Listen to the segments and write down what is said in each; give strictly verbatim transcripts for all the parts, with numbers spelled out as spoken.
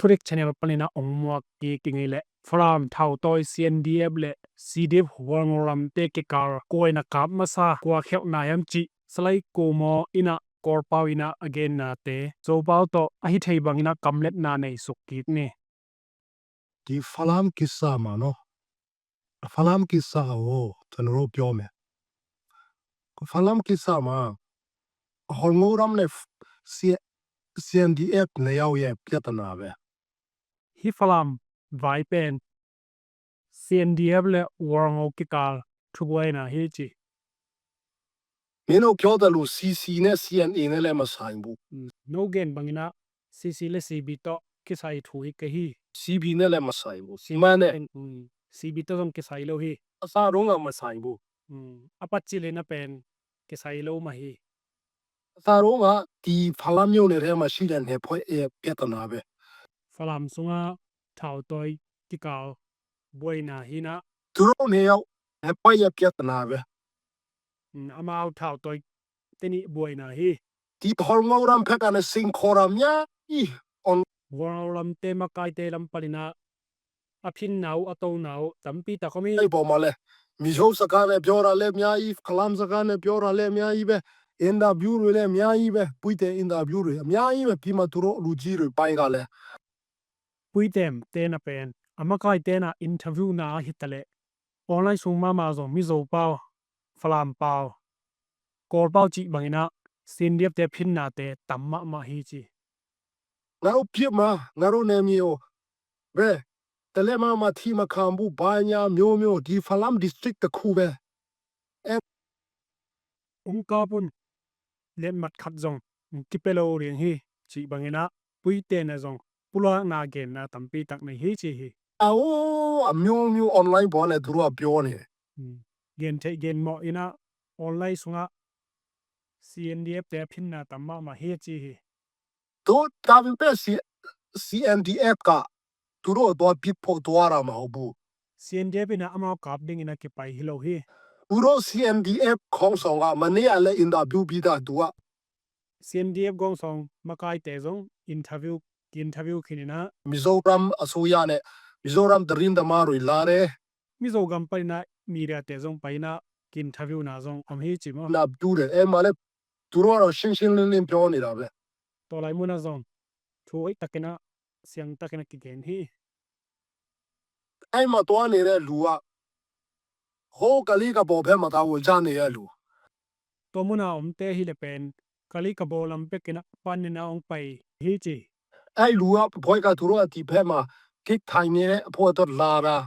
Project Channel panin ah ong muak kik ing ei leh. Falam thautawi C N D F le C D F Hualngo ramte kikal kua in a kap masa, kua khialh nai hiam cih Salai Khumo in ah Kawlpau in ah a gennate Zopau tawh a hi thei bangin ah kamletna nei suk kik ni. Ti Falam kisa ma no. Falam kisa o, tanu ro pyo me. Falam kisa ma. Hualngo ram ne C-, C N D F ne yau ye pia ta na ve. Hi Falam vai pen C N D F le Hualngo kikal thubuaina hi ci. Mino kyo ta lu C C ne C N A ne le masai bu. Mm. No gen bangin ah C C le C B tawh kisai thu hi kei hi. C B ne le masai bu. Si ma ne. Mm. C B tawh zong kisai lo hi. A sa rong a masai bu. Mm. A pat ci le na pen kisai lo ma hi. A sa rong a ti Falam yo ne re ma si len he phoi e pia ta na ve. Falam sunga thautawi kikal buaina hi na. Turo ne yau he phoi e pia ta na ve. Mm, amau thautawi teni buaina hi. Ti Hualngo ram phek a ne sing kho ram ya i on. Hualngo ramte makaite lam panin ah a phinna uh, a tona uh tampi tak om hi. Ei bo ma le. Mizo saka ne pyo ra le mya i, Falam saka ne pyo ra le mya i ve. Interview rui le mya i ve. Puite interview rui mya i ve. Pi ma turo lu ji rui pai ga le. Puitem te na pen a makaite na interview na hi ta le. Online sung mama zong Mizo pau, Falam pau, Kawlpau cih bangin ah C N D F te phinnate tam mahmah hi ci. Nga ro piep ma, nga ro ne mi o. Ve, tele ma ma thi ma kham bu bai nya myo myo di Falam district ta khu ve. Em. Ung kapun letmat khat zong kipe lo ring hi cih bangin ah puite na zong pulakna genna tampi tak nei hi ci hi. Au, a myo myo online bo ne turu a pyo ne. Hmm. Gen thei gen mawh in ah online sungah C N D F te a phinna tam mahmah hi ci hi. Tu tam pe C-, C N D F ka turu a tua pit pho tua ra ma ho bu. C N D F in ah amau kap ding in ah kipai hi lo hi. Turu C N D F khong song a mani a le interview bi ta tua. C N D F gong song makaite zong interview, ki interview khin in ah. Mizoram a suya ne, Mizoram darin da ma rui la ne. Mizo gam pai in ah media te zong pai in ah ki interview na zong om hi ci maw. Na du de, e ma le, turu a ro sing sing ling ling pyo ni da ve. Tua lai mun ah zong thu hoih takin ah, siang takin ah kigen hi. Ai ma tua ni le lu a. Ho kali ka bo phe ma ta wo ja ni le lu. Tua mun a omte hi le pen kali ka bo lam pek in ah pan in ah ong pai hi ci. Ai lu a phoi ka turu a ti phe ma kik thai ni le pho tot la ra.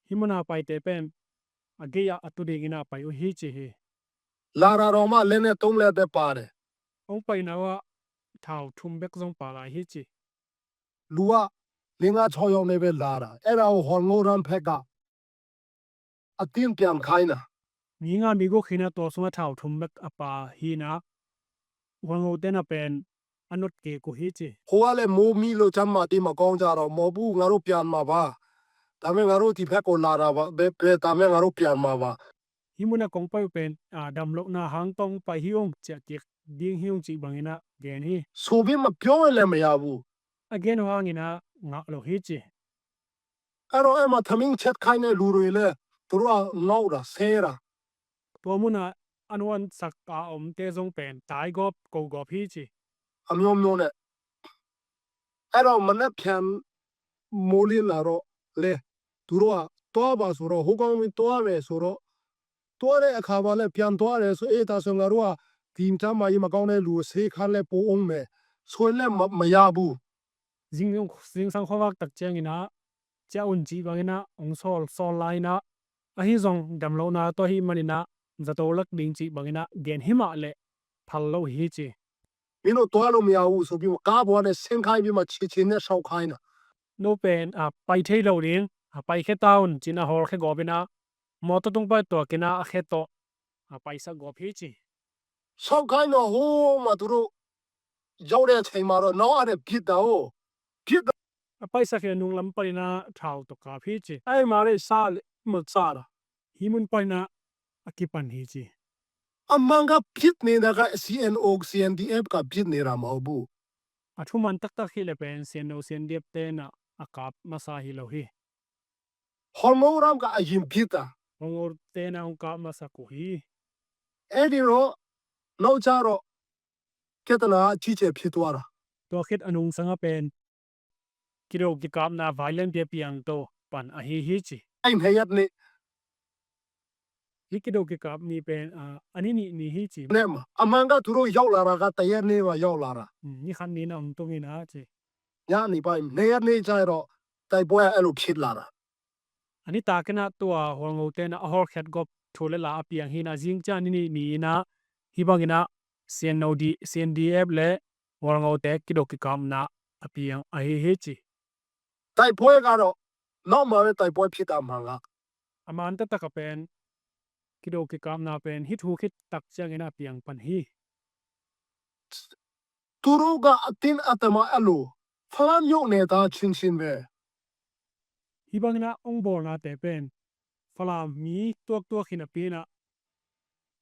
Hi mun a paite pen a gei ah a tu ding in ah pai uh hi ci hi. La ra ro ma le ne tung le te pa de. Ong pai na wa thau thum bek zong pa lai hi ci. Lu a, li nga chaw yong ne ve la ra. E ra o Hualngo ram phek a. A tin pian khai na. Mi nga mi guk hi na tua sung a thau thum bek a pa hi na. Hualngo te na pen a not ke ku hi ci. Hua le mo mi lo cham ma ti ma kong ja ro mo bu nga ro pian ma ba. Ta me nga ro ti phek ko la ra ba. Be, be ta me nga ro pian ma ba. Hi mun a kong pai uh pen, a, damlohna hang tawh ong pai hi ung ciah kik ding hi ung cih bangin ah gen hi. Subi ma piong le ma ya bu. A gen uh hangin ah ngah lo hi ci. Ero ema thaming chet khai ne lu rui le, turu a ngau ra, se ra. Tua mun a a nuansak a omte zong pen tai gawp, ko gawp hi ci. A miawmiaw ne. Ero man ne phian molin la ro le. Turu a tua ba su ro, hukong min tua ve su ro. Tua le a kha ba le phian tua le su e ta su nga ru a. Tim cha ma i ma kong le lu se khan le po ong me. Suai le ma, ma ya bu. Zing, zingsang khuavak tak ciangin ah, ciah un cih bangin ah, ong sawl, sawl lai-in ah, ahi zong damlohna tua hi manin ah, zato lak ding cih bangin ah, gen hi mah leh phal lo hi ci. Mino tua lo mia u so bima ka bua ne seng khai bima chi chi ne sau khai na. No pen a pai thei lo ding, a pai khe ta un cin a hawl khe gawp in ah, mawtaw tung pai tuak in ah, a khe tawh a paisak gawp hi ci. Sau khai no hu ma turu. Zau de thei ma ro no a de bit da o. Bit da. A paisak hi a nung lam panin ah thau tawh kap hi ci. Ai ma re sa le mut sa da. Hi mun panin ah a kipan hi ci. A mang ka bit ne da ka C N O, C N D F ka bit ne ra ma bu. A thuman taktak hi le pen, sianno siandiap te na a kap masa hi lo hi. Holngo ram ka a yin pita. Holngo te na hong kap masa ku hi. Edi ro, no cha ro, ketana chiche phituara. Tua khit a nungsanga pen kido kikapna violent pia piang to pan ahi hi ci. Ai mheyat ni. Hi kido kikap ni pen, a, ani ni ni hi ci. Nema, amanga turo yau lara ka tayar ni wa yau lara. Hmm, ni khan ni na um tung ina ci. Ya ni pai, mheyat ni chai ro, tai boya elu khit lara. Ani takina tua holngo tena a hol khet gop thu le la a piang hina zing cha ni ni ni ina hi bangina sianno di, sian di ep le holngo te kido kikapna a piang ahi hi ci. Taipoi ka do, no ma ve taipoi phita manga. A man ta taka pen, kido kikapna pen, hi thu khit tak ciangina a piang pan hi. Turuka a tin a tama a lu, Falam yok ne ta chin chin ve. Hi bangina ong bawlna te pen, Falam mi tuak tuak hina pina.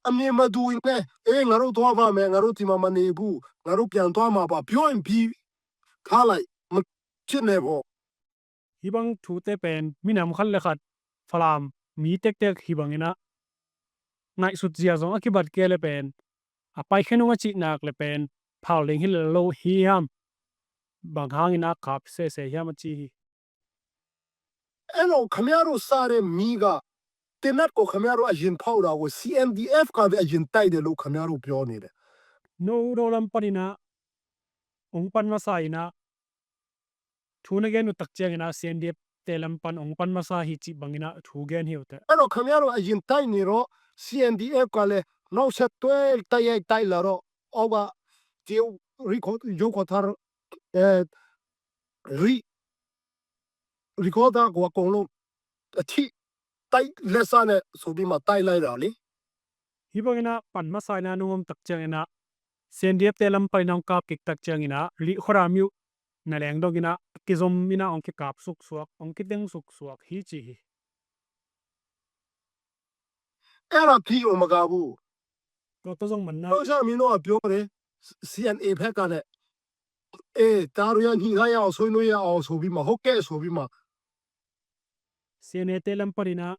A mi ma du in ne, e ngaru tua ma me, ngaru ti ma ma ne bu, ngaru pian tua ma ba, pio in pi, ka lai, ma chin ne bo. Hi bang thute pen, minam khat le khat, Falam mi tektek hi bangina. Ngaihsut zia zong a kibat ke le pen, a pai khenung a cihnak le pen, phal ding hi le lo hi hiam. Bang hangin a kap sese hiam a ci hi. Eno khamiaru sare miga, tenat ko khamiaru a yin phau da ko C N D F ka ve a yin tai de lo khamiaru pio ni de. No do lam panina, ong pan masa ina, thu na gen uh tak ciangina C N D F te lam pan ong pan masa hi ci bangina thu gen hi uh te. Ero khamiaru a yin tai ni ro C N D F ka le no set tuel tai ai tai la ro oga tiu ri kho yu kho thar eh ri ri kho ta ko kong lo a thi tai le sa ne so bi ma tai lai ra li. Hi bangina pan masa ina nungom tak ciangina C N D F te lam pan ina ong kap kik tak ciangina li khora miu na leng dongina kizom ina ong kikap suksuak ong kiteng suksuak hi ci hi. Era pi o magabu. Ko to zong manna. Ko sa mi no a pio re C N A phe ka le. E taru ya ni ha ya o soi no ya o so bi ma ho ke so bi ma. C N A te lam panina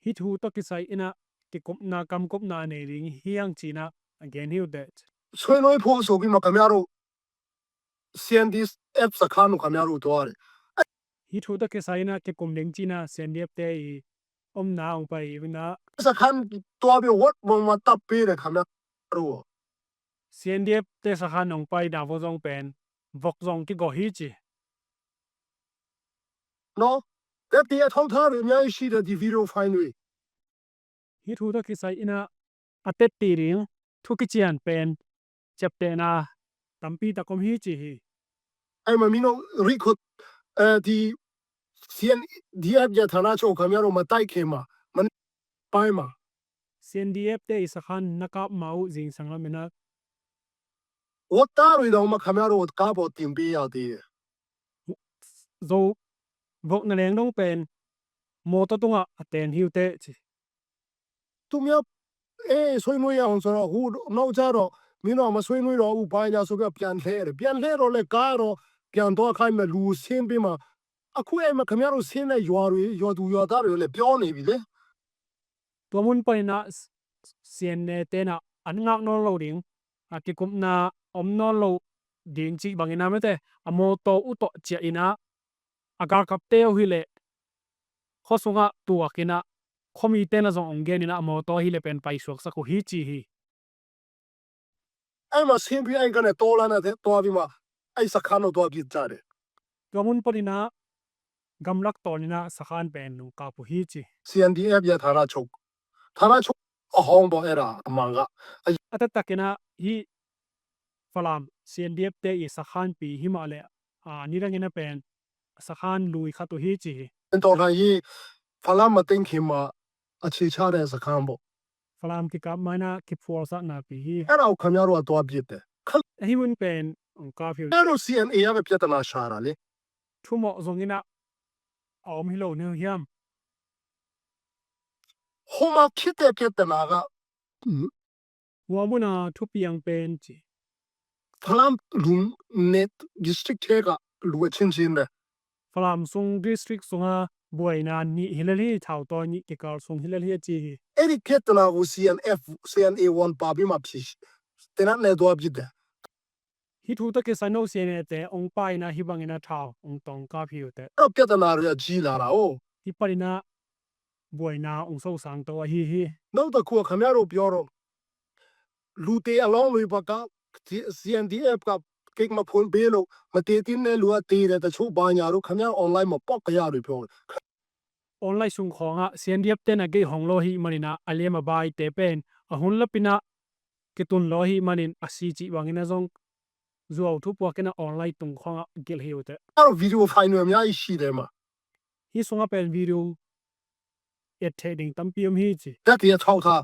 hi thu to kisai ina kikupna kamkupna nei ding hi ang cina a gen hi u det. Soi no i pho so bi ma kamya ro. C N D F sakhan u khamiaru tuari. Hi thu ta kisai na kikum ding cina C N D F te i omna ong pai i vina. Sakhan tua bi wat mong ma tap pi de khamiaru. C N D F te sakhan ong pai na vo zong pen vok zong kigo hi ci. No, te ti a thong tha ri nya i si de di video fine wi. Hi thu ta kisai ina a tet ti ding thu kician pen ciaptehna tampi tak om hi ci hi. Ai ma mi no ri khut eh di C N D F ya thana cho khamiaru ma tai khe ma man pai ma. C N D F te i sakhan na kap ma u zingsang lamina. Wat ta ri dong ma khamiaru wat kap o tim pi ya ti. Zo vok na leng dong pen mawtaw tungah a ten hi u te ci. Tumia e soi nui a hong sora hu no cha ro mi no ma soi nui ro u pai na so ka pian hle re pian hle ro le ka ro pian to khai ma lu sin pi ma a khu e ma khamiaru sin na yua ru yua du yua ta ru le pio ne bi le. Tua mun paina C N A tena an ngak nawn lo ding a kikupna om nawn lo ding cih bangina mete a mawtaw u tawh ciah ina a galkapte uh hileh khuasungah tuak ina khuamite na zong ong gen ina a mawtaw hileh pen paisuaksak uh hi ci hi. Ai ma simpi ai kane tawlana te tua bima ai sakhan uh tua bit ta de. Tua mun panina gamlak tawnina sakhan pen nungkap uh hi ci. C N D F ya thara chok thara chok a hong bo era amanga. A tatakina hi Falam C N D F te i sakhan pi hi mah le a nidangina pen sakhan lui khat uh hi ci hi. En tawh hi Falam ma teng khim ma a chi cha de sakhan bo. Falam kikap maina kiphualsakna pi hi. Era u khamiaru a tua bit te. Hi mun pen ong kap hi. Era u C N A a piatana sara le. Thumawh zongina a om hi lo neu hiam. Homa khite piatana ka. Hua muna thupiang pen ci. Falam lum net district theka lua chinchin le. Falam sung district sunga buaina nih hi lel hi, thautawi nih kikal sung hi lel hi a ci hi. Eri khetana u C N F, C N A one pa bima phi. Tenat ne dua bide. Hih thu tawh kisai no C N A te ong paina hih bangin a thau ong tawngkap hi uh teh. Ap keta na ria ji la la o. Hih panin a buaina ong sosang to ahi hi. No ta khua khamia ro pio ro. Lute a long lui baka C N D F ka kek ma phun be lo. Ma te tin ne lua te re ta chu ba nya ro khamia online ma pok ka ya ro pio. Online sung khawngah C N D F te na gei hong lo hi manina a liam a bai te pen a hun lapina kitun lo hi manin a si cih bangin a zong zuau thu puakin a online tung khawngah gilh hi uh teh. Aro video fai nuam ya i si de ma. Hih sungah pen video et thei ding tampi om hi ci. Tia tia thau tha.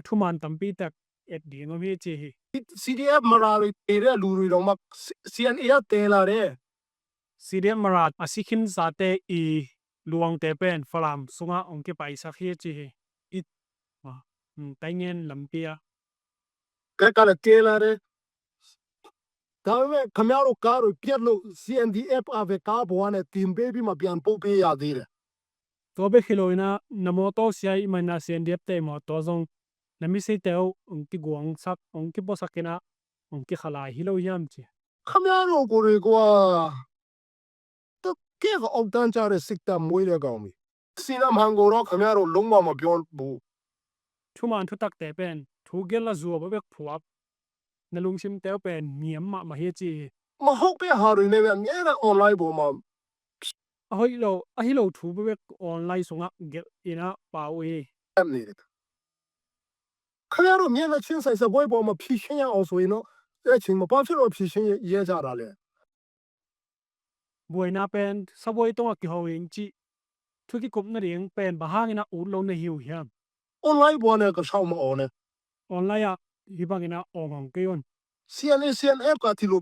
Thuman tampi tak et ding om hi ci hi. C D F mara rui te re lu rui long mak C N A a te la re. C D F mara a si khin zate i luangte pen Falam sungah ong kipaisak hi ci hi. I Taingen lampi a. Ka ka la te la re. Ka ve khamia ro ka ro piat lo C N D F a ve ka bo ane tin baby ma pian po pe ya di re. Tua bek hi lo ina na mawtaw sia i maina C N D F te mawtaw zong na mi sei teu ong kiguangsak ong kipuasak ina ong kikhalai hi lo hiam ci. Khamia ro ko re ko a. Ta ke ka ong tan cha re sik ta mui le ka ong mi. Sinam hang go ro khamia ro lung ma ma pion bu. Thuman thutak te pen thu gel la zuau bek phuak. Na lungsim teu pen niam mahmah hi ci. Ma hok pe ha rui ne me nge na online bo ma. A hoih lo a hi lo thu bek online sungah gelh ina pau hi. Em ni. Khamia ro nge na chin sai sa boi bo ma phi khen ya ong sui no. E ching ma pa phi ro phi khen ye ja ra le. Buaina pen sabuai tongah kiho in cih thu kikupna ding pen bang hangin a ut lo na hi uh hiam? Online buaina ka sau ma aw ne. Online ah hih bangin a awng hong kei un. C N A C N F ka ti lo.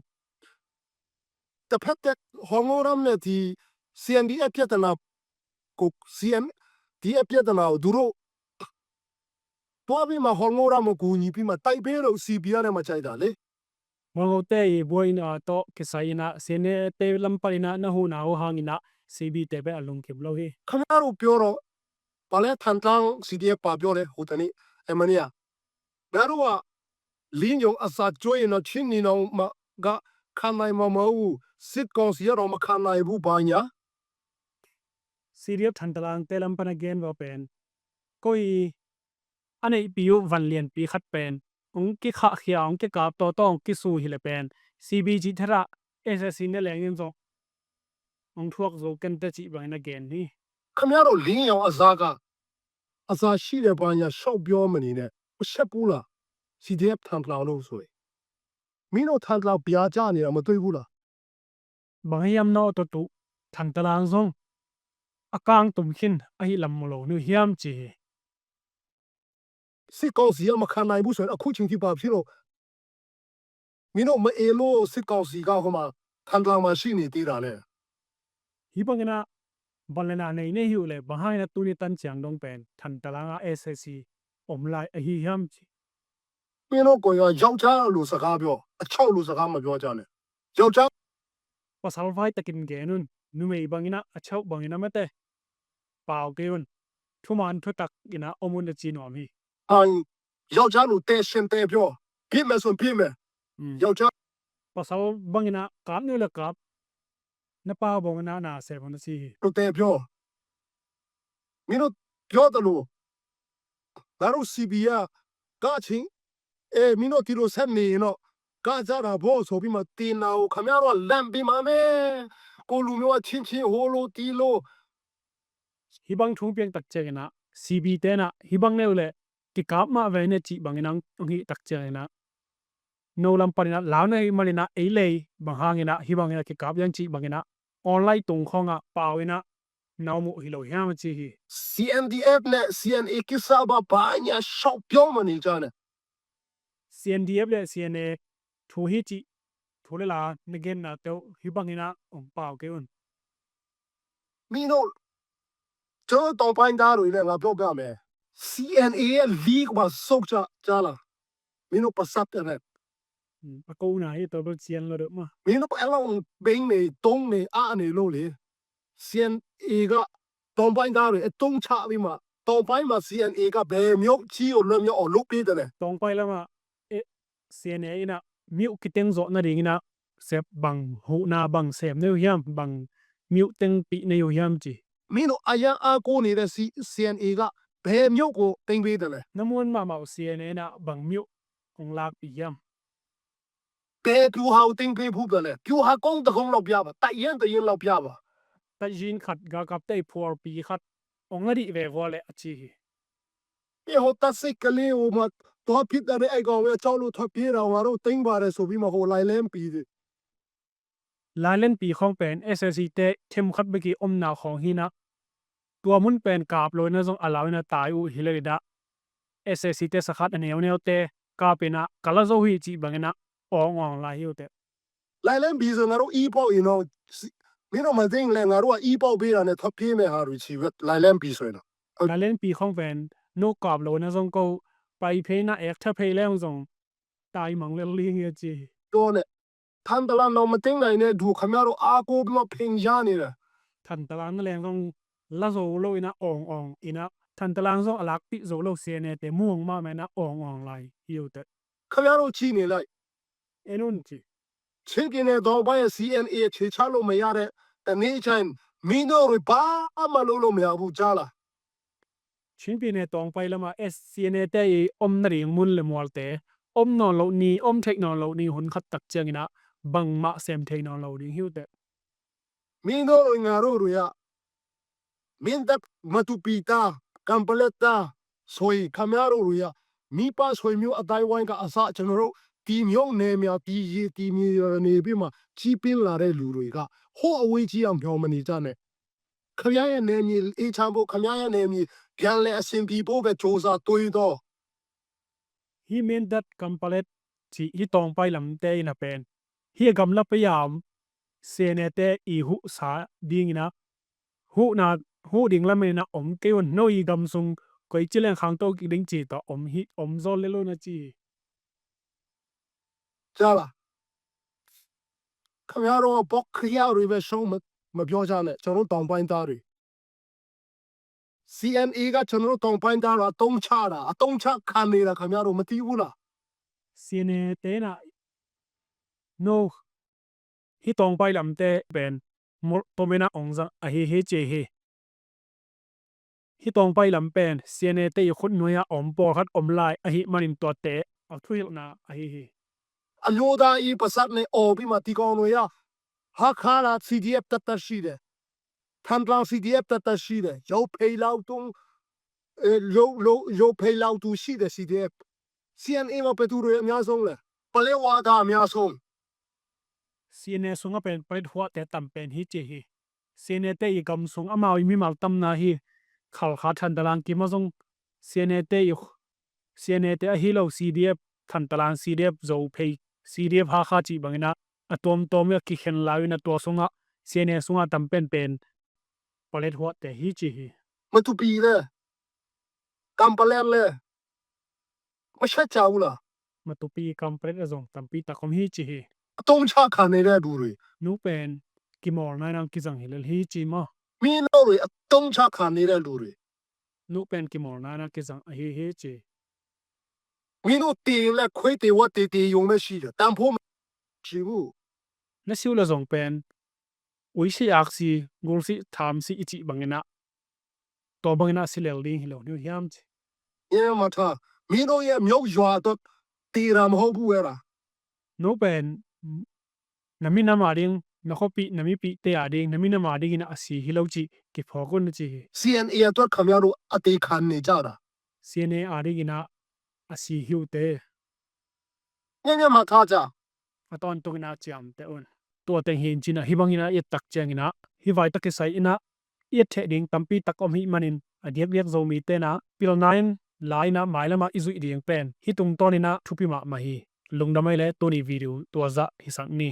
Ta phet tek hong o ram ne ti C N D F pia ta na kuk C N D F pia ta na duro. Tua pi ma hong o ram ma ku ni pi ma tai pe lo C B R ma chai da le. Mangau te i buai ina tawh kisai ina C N A te lam pan ina na hu na hu hang ina C B te pen a lungkim lo hi. Khamia ro pio ro. Pale Thantlang C D F pa pio le hu tani. Emania. Na ro a. Lin yong a sa choi ina chin ni na ma ga khan nai ma ma u. Sit kong si ya ro ma khan nai bu ba nya. C D F Thantlang te lam pan a gen bo pen. Koi a neihpi uh van lianpi khat pen ong kikhahkhia ong kikap tawtaw ong kisu hi le pen C B G therah S S C ne lengin zong ong thuak zo kente cih bangin a gen hi. Khamia ro ling yong a zak a a za shi le ba nya shau bio mani ne u se pu la C D F Thantlang lo soi. Mino Thantlang pia cha ni la ma tui bu la. Bang hiam na awtawtu Thantlang zong a kang tum khin ahi lam mu lo nu hiam ci hi. Sit kong si a ma khan nai bu soi a khu ching ti pa phi lo. Mino ma e lo sit kong si ka homa Thantlang ma si ni ti ra le. Hih bangin a ban le na nei nei hi uh le bang hangin a tuni tan ciang dong pen Thantlang a S S C om lai ahi hiam ci. Mino koi a yau cha lu sa ka bio a chau lu sa ka ma bio cha le. Yau cha. Pasal vai takin gen un numei bangin a a chau bangin a mate. Pau kei un thuman thutak ina om un a ci nuam hi. Ang yau cha lu te shen te bio. Pi me sun pi me. Yau cha. Pasal bangin a kap nu le kap. Na pau bangin a na se bang na ci hi. Lu te bio. Mino bio ta lu. Naru C B a ka ching e mino ti lo sem ni no ka ja ra bo so pi ma ti na o khamia ro lam pi ma me ko lu mi wa chin chin ho lo ti lo. Hih bang thu piang tak ciangin a C B te na hih bang neu le kikap mah ve ne cih bangin ang hih tak ciangin a no lam panin a lau na hih manin a ei lei bang hangin a hih bangin a kikap yang cih bangin a online tung khawngah pau in a na om uh hi lo hiam a ci hi. C N D F le C N A kisa ba ba nya shau piau mani cha ne. C N D F le C N A thu hi cih thu le la na genna teuh hih bangin a ong pau kei un. Mino cho tong pain da rui le nga piau piau me. C N A league ba sok cha cha la. Mino pasat te ne. A ko na hi to bel cian lo deuh mah. Mino pa ela ong beng nei, tong nei, a nei lo le. Sian i ga tong pai da re, e tong cha wi ma. Tong pai ma sian i ga be myo chi o lo myo o lo pi da le. Tong pai lama e sian e ina myo kiteng zo na ding ina sep bang hu na bang sem neu hiam bang myo teng pi neu hiam ci. Mino a ya a ko ni da si sian i ga be myo ko teng pi da le. Na muan ma mau sian e ina bang myo kong lak pi hiam. Pe piu hau ting pi phu bia le piu ha kong ta kong lau bia ba ta yen ta yen lau bia ba. Ta yin khat ga kap tei phuar pi khat ong a dih ve vua le a ci hi. Pe ho ta sik ka li u ma tua phit da re ai gong ve chau lu thua pi ra wa ro ting ba re su pi ma ho lai lem pi di. Lai lem pi khong pen S A C te them khat beki om na khong hi na. Tua mun pen kap lo ina zong a lau ina tai u hi le da. S A C te sakhat a neu neu te kap ina ka la zo hi ci bang ina ong ong lai hi u te. Lai lem pi zo nga ro i pau ino. Mino ma ding le nga ro a i pau pi ra ne thua pi me ha ru ci vet lai lem pi so ina. Lai lem pi khong pen no kap lo ina zong ko pai phei na ek tha phei leng zong tai mang le ling ya ci. To ne. Than ta lang no ma ting nai ne du khamia ro a ko bi ma pheng ya ni le. Than ta lang na leng zong la zo lo ina ong ong ina than ta lang zong a lak pi zo lo sian e te muang ma me na ong ong lai hi u te. Khamia ro ci ni lai. En un ci. Chin ki ne dong bai sian e ci cha lo me ya re. Ta ni chan mino ro ba ma lo lo me ya bu ja la. Chin pi ne tong pai lama S C N A te i om na ding mun le mual te om nawn lo ni om theih nawn lo ni hun khat tak ciang ina bang mah sem thei nawn lo ding hi u te. Mino ro nga ro ru ya. Min tak matupi ta kampalet ta soi khamia ro ru ya. Mi pa soi miu a tai wain ka a sa chang ro ti miong ne mia ti yi ti mi ne bi ma ci pin la re lu ru ka ho a wi ci ang hiong ma ni ta ne. Khamia ya ne mi i chang bo khamia ya ne mi pian le a sin pi bo ve cho sa tui to. Hi min dat kampalet ci hi tong pai lam te ina pen hi a gam la pe yam sian e te i hu sa ding ina hu na hu ding lam ina om ke un no i gam sung koi ci leng khang to ki ding ci to om hi om zol le lo na ci. Jala. Khamia ro bok khia ri ve song ma ma byo ja ne chang ro tong pai ta ri. C N A ကကျွန်တော်တို့တောင်ပိုင်းသားတို့အသုံးချတာအသုံးချခံနေတာခင်ဗျားတို့မသိဘူးလား C N A တဲနာ no ဟိတောင်ပိုင်းလမ်းတဲပင်မော်တော်မင်းအောင်စံအဟေဟေချေဟေ Hi tawngpai lam pen C N A te i khut nuai-ah a om pawlkhat om lai ahi manin tuate a thuhilhna ahi hi. A luda i pasat ne awpi ma tikawng nuai-ah Hakha la C D F tatta si de. Thantlang C D F tatta si de. Yo phei lau tung, eh, yo, lo, yo phei lau tu si de C D F. C N A ma petu roi a mya song le. Pale wa da mya song. C N A sunga pen palit huate tam pen hi ci hi. C N A te i gam sung amau i mimal tamna hi khalkha Thantalang kima zong C N A te i C N A te ahi lo C D F Thantalang C D F zo phei C D F Hakha cih bangin ah a tuamtuam i a kikhen lau in a tua sungah C N A sungah tam penpen palet huatte hi ci hi. Matupi le kampalet le Masa cau la. Matupi kampalet a zong tampi tak om hi ci hi. A tong cha kha nei le du rui. Nu pen kimawlna inang kizang hi lel hi ci maw. Mi no rui a tong cha kha nei le du rui. Nu pen kimawlna inang kizang ahi hi ci. Mi nu ti le khui ti wa ti ti yung me si le tam phu ci bu. Na siu la zong pen ui si ak si gul si tham si i ci bangin ah tua bangin ah si lel ding hi lo niu hiam ci. Ye ma tha mi no ye myok yua to ti ram ho bu era. No pen na mi nama ding na khopi na mi pi te a ding na mi nama ding in a si hi lo ci ki phawk un ci hi. C N A a tuat kham ya ru a te khan ne ca ra. C N A a ding in a si hi u te. Nge nge ma tha ca. A tawntung in a ciamteh un. Tua teng hi in cin a hi bangin a i et tak ciangin a hi vai tak kisai in a i et theh ding tampi tak om hi manin a diakdiak Zomi te in a pilna in la in a mailam ah i zuih ding pen hi tungtawn in a thupi mahmah hi. Lungdam ei le tuni video tua zah hi sak ni.